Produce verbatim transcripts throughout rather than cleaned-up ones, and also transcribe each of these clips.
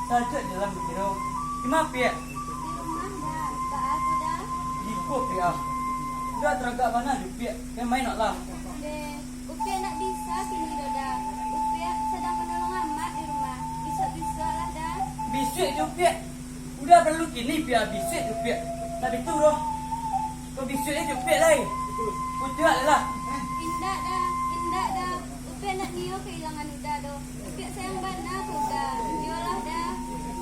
Sajak dalam biro. Di ma, Piak? Di rumah, Da. Baa tu, Da? Iko, Piak, ah. Udah taragak bana jo, Piak. Piak main nak lah. Deh, Upiak nak bisa kini doh, Da. Upiak sadang manolong amak di rumah. Bisuak-bisuak lah, Da. Bisuak jo, Piak. Udah paralu kini, Piak, bisuak jo, Piak. Tapi tu doh. Kok bisuak jo, Piak, lai. Putuih lah. Indak, Da. Indak, Da. Upiak ndak nio kailangan Uda doh. Upiak sayang bana ka Uda. Iyolah, Da.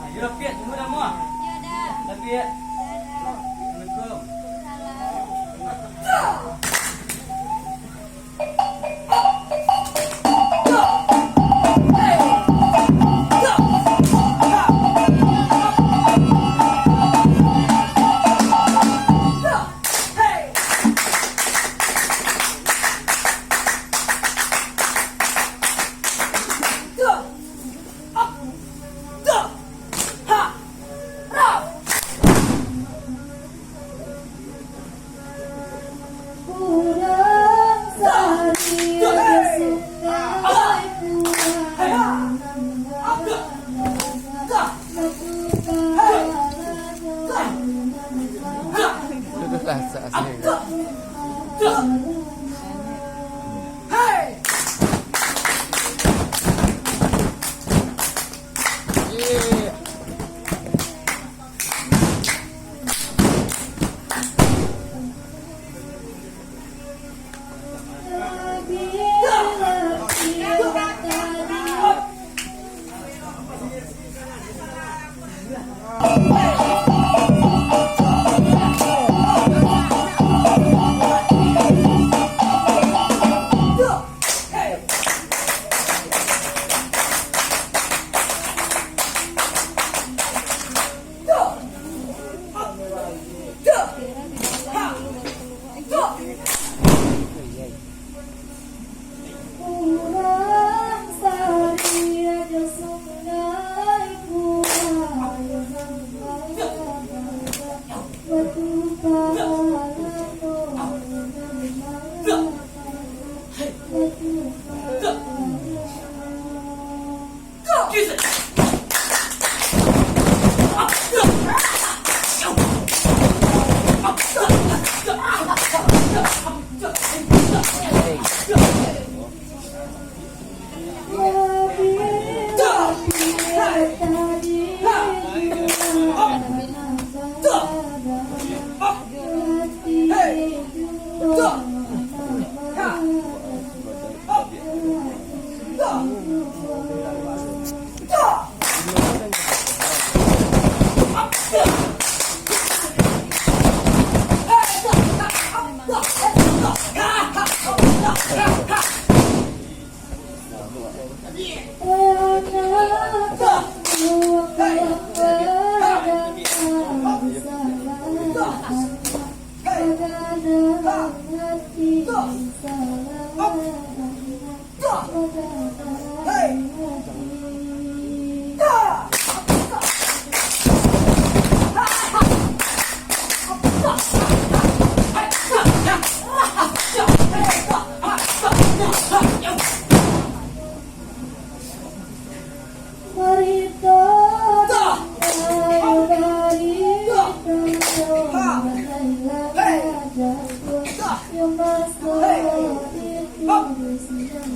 Ayo, Piak, tunggu dah, Muah. Iyo, Da. Tapi, ya. Da, Da. Assalamualaikum. Salam.